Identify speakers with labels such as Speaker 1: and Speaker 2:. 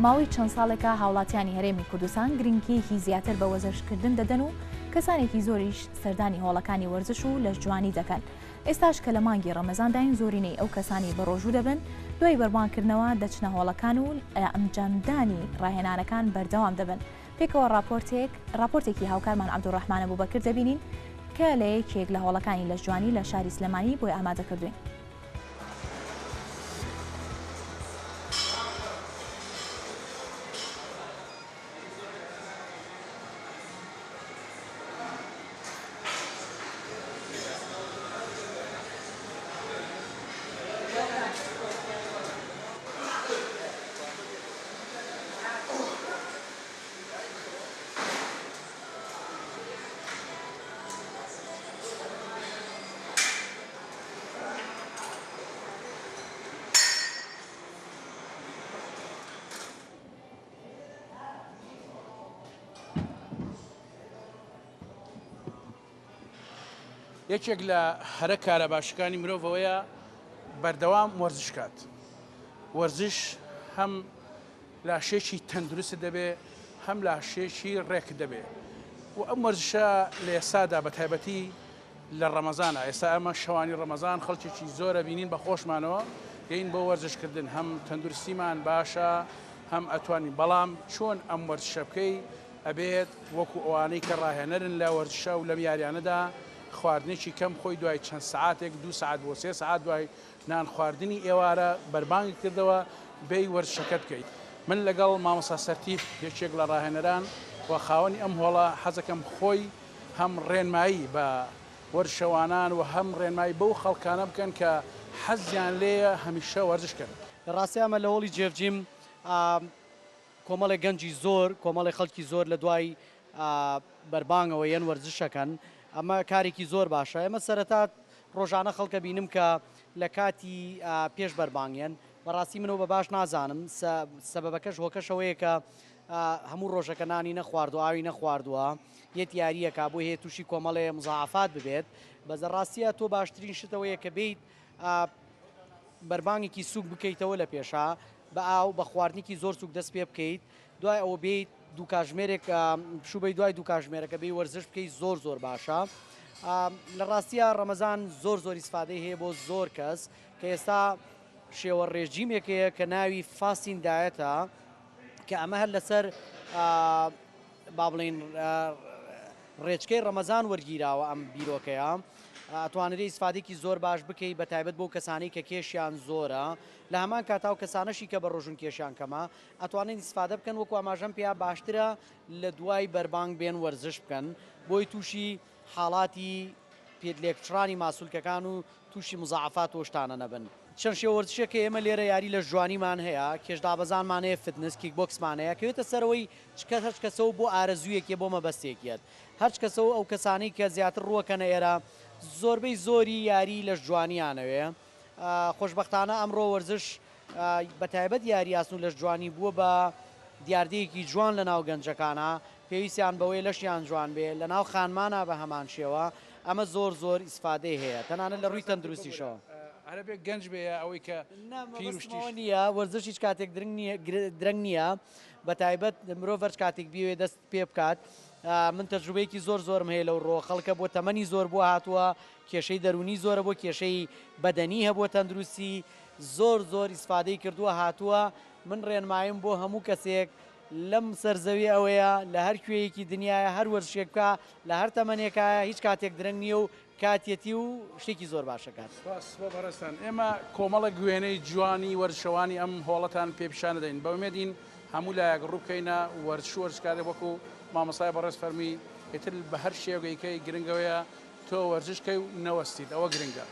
Speaker 1: ماوەی چەند ساڵێکە هاوڵاتیانی هەرێمی کوردستان گرنگییەکی زیاتر بە وەزرشکردن دەدەن و کەسانێکی زۆریش سەردانی هۆڵەکانی وەرزش و لەشجوانی دەکەن. ئێستاش کە لە مانگی ڕەمەزانداین زۆرینەی ئەو کەسانەی بەڕۆژوو دەبن دوای بەربانگکردنەوە دەچنە هۆڵەکان و لە ئەنجامدانی ڕاهێنانەکان بەردەوام دەبن. پێکەوە ڕاپۆرتێک ڕاپۆرتێکی هاوکارمان عەبدولڕەحمان ئەبوبەکر دەبینین کە لە یەکێک لە هۆڵەکانی لەشجوانی لە شاری سلێمانی بۆی ئامادە کردووین.
Speaker 2: یەکێک لە هەرە کارە باشەکانی مرۆڤ ئەوەیە بەردەوام وەرزش کات. وەرزش هەم لاشەیەکی تەندروستت دەبێ هەم لاشەیەکی ڕێکت دەبێ و ئەم وەرزشە لە ئێستادا بە تایبەتی لە ڕەمەزانە ئێستا ئەمە شەوانی ڕەمەزان خەڵکێکی زۆرە بینین بە خۆشمانەوە دێین بۆ وەرزشکردن هەم تەندروستیمان باشە هەم ئەتوانین بەڵام چۆن ئەم وەرزشە بکەی ئەبێت وەکو ئەوانەی کە ڕاهێنەرن لە وەرزشە و لەم یاریانەدا خواردنێکی کەم خۆی دوای چەند سەعاتێک دوو سەعات بۆ سێ سەعات دوای نان خواردنی ئێوارە بەربانگت کردەوە بێی وەرزشەکەت بکەیت. من لەگەڵ مامۆستا سەرتیپ یەکێک لە ڕاهێنەران و خاوەنی ئەم هۆڵە حەزەکەم خۆی هەم ڕێنمایی بە وەرزشەوانان و هەم ڕێنمایی بەو خەڵکانە بکەن کە حەزیان لێیە هەمیشە وەرزش کەن.
Speaker 3: لە ڕاستیا ئەمە لە هۆڵی جێف جیم کۆمەڵێک گەنجی زۆر، کۆمەڵێک خەڵکی زۆر لە دوای بەربانگەوە یەن وەرزشەکەن، ئەمە کارێکی زۆر باشە. ئێمە سەرەتا ڕۆژانە خەڵکە بینم کە لە کاتی پێش بەربانگ یەن، بەڕاستی من ئەو بە باش نازانم، سەبەبەکەش هۆکەش ئەوەیە کە هەموو ڕۆژەکە نانی نەخواردووە، ئاوی نەخواردووە، یەت یارییەکا بۆی هەیە تووشی کۆمەڵێ مزاعەفات ببێت. بەس لە ڕاستیا تۆ باشترین شت ئەوەیە کە بێیت بەربانگێکی سووک بکەیتەوە لە پێشا، بە ئاو، بە خواردنێکی زۆر سووک دەست پێ بکەیت، دوای ئەوە بێیت دوو کاژمێرێک پشوو بەی، دوای دوو کاژمێرەکە بێی وەرزش بکەیت زۆر زۆر باشە. لە ڕاستیا ڕەمەزان زۆر زۆر ئیسفادەی هەیە بۆ زۆر کەس کە ئێستا شێوە ڕێجیمێک هەیە کە ناوی fasting diet ە کە ئەمە هەر لەسەر با بڵێین ڕێچکەی ڕەمەزان وەرگیراوە ئەم بیرۆکەیە ئەتوانرێ ئیسفادێکی زۆر باش بکەی بە تایبەت بۆ کەسانەی کە کێشیان زۆرە لە هەمان کاتا و کەسانەشی کە بە ڕۆژون کێشیان کەمە ئەتوانن ئیسفادە بکەن وەکو ئاماژەم پێیا باشترە لە دوای بەربانگ بێن وەرزش بکەن بۆی تووشی حاڵاتی پێت لێکچڕانی ماسولکەکان و تووشی مزاعەفات و شتانە نەبن. چەند شێوە وەرزشێک کە ئێمە لێرە یاری لەشجوانیمان هەیە، کێشدابەزانمان هەیە، fitness، kick box مان هەیە، کەوێتە سەرەوەی چ کەس هەرچ کەسە و بۆ ئارەزوویەکیە بۆ مەبەستێکیەت هەرچ کەسە و ئەو کەسانەی کە زیاتر ڕووەکەنە ئێرە زۆربەی زۆری یاری لەشجوانیانەوێ خۆشبەختانە ئەمڕۆ وەرزش بەتایبەت یاری ئاسن و لەشجوانی بووە بە دیاردەیەکی جوان لەناو گەنجەکانا پێویستیان بەوەیە لەشیان جوان بێ لەناو خانمانا بە هەمان شێوە ئەمە زۆر زۆر ئیسفادەی هەیە تەنانەت لە ڕووی تەندروستیشەوە.
Speaker 2: هەرەبێ گەنج بێ یا ئەوەی کە
Speaker 3: نا
Speaker 2: پیر و
Speaker 3: مەبەستم
Speaker 2: شتیش.
Speaker 3: ئەوە نییە وەرزش هیچ کاتێک درنگ نییە درەنگ نییە بەتایبەت مرۆڤ هەرچ کاتێک بیەوێ دەست پێ بکات من تەجروبەیەکی زۆر زۆرم هەیە لەو ڕۆ خەڵکە بۆ تەمەنی زۆر بووە هاتووە کێشەی دەروونی زۆرە بۆ کێشەی بەدەنی هەبووە تەندروستی زۆر زۆر ئیسفادەی کردووە هاتووە من ڕێنماییم بۆ هەموو کەسێک لەم سەر زەویە ئەوەیە لە هەر کوێیەکی دنیایە هەر وەرزشێک بکا لە هەر تەمەنێکایە هیچ کاتێک درەنگ نییە و کاتیەتی و شتێکی زۆر باشەکات.
Speaker 2: سوپاس بۆ بەڕێزتان. ئێمە کۆمەڵێک وێنەی جوانی وەرزشەوانی ئەم هۆڵەتان پێ پیشان دەدەین. بە ئومێدین هەموو لایەک ڕوو بکەینە وەرزش و وەرزشکارێک وەکو مامۆستای بەڕێز فەرمووی ئیتر بە هەر شێوەیکەی گرنگ ئەوەیە تۆ وەرزش کەی و نەوەستیت ئەوە گرنگە.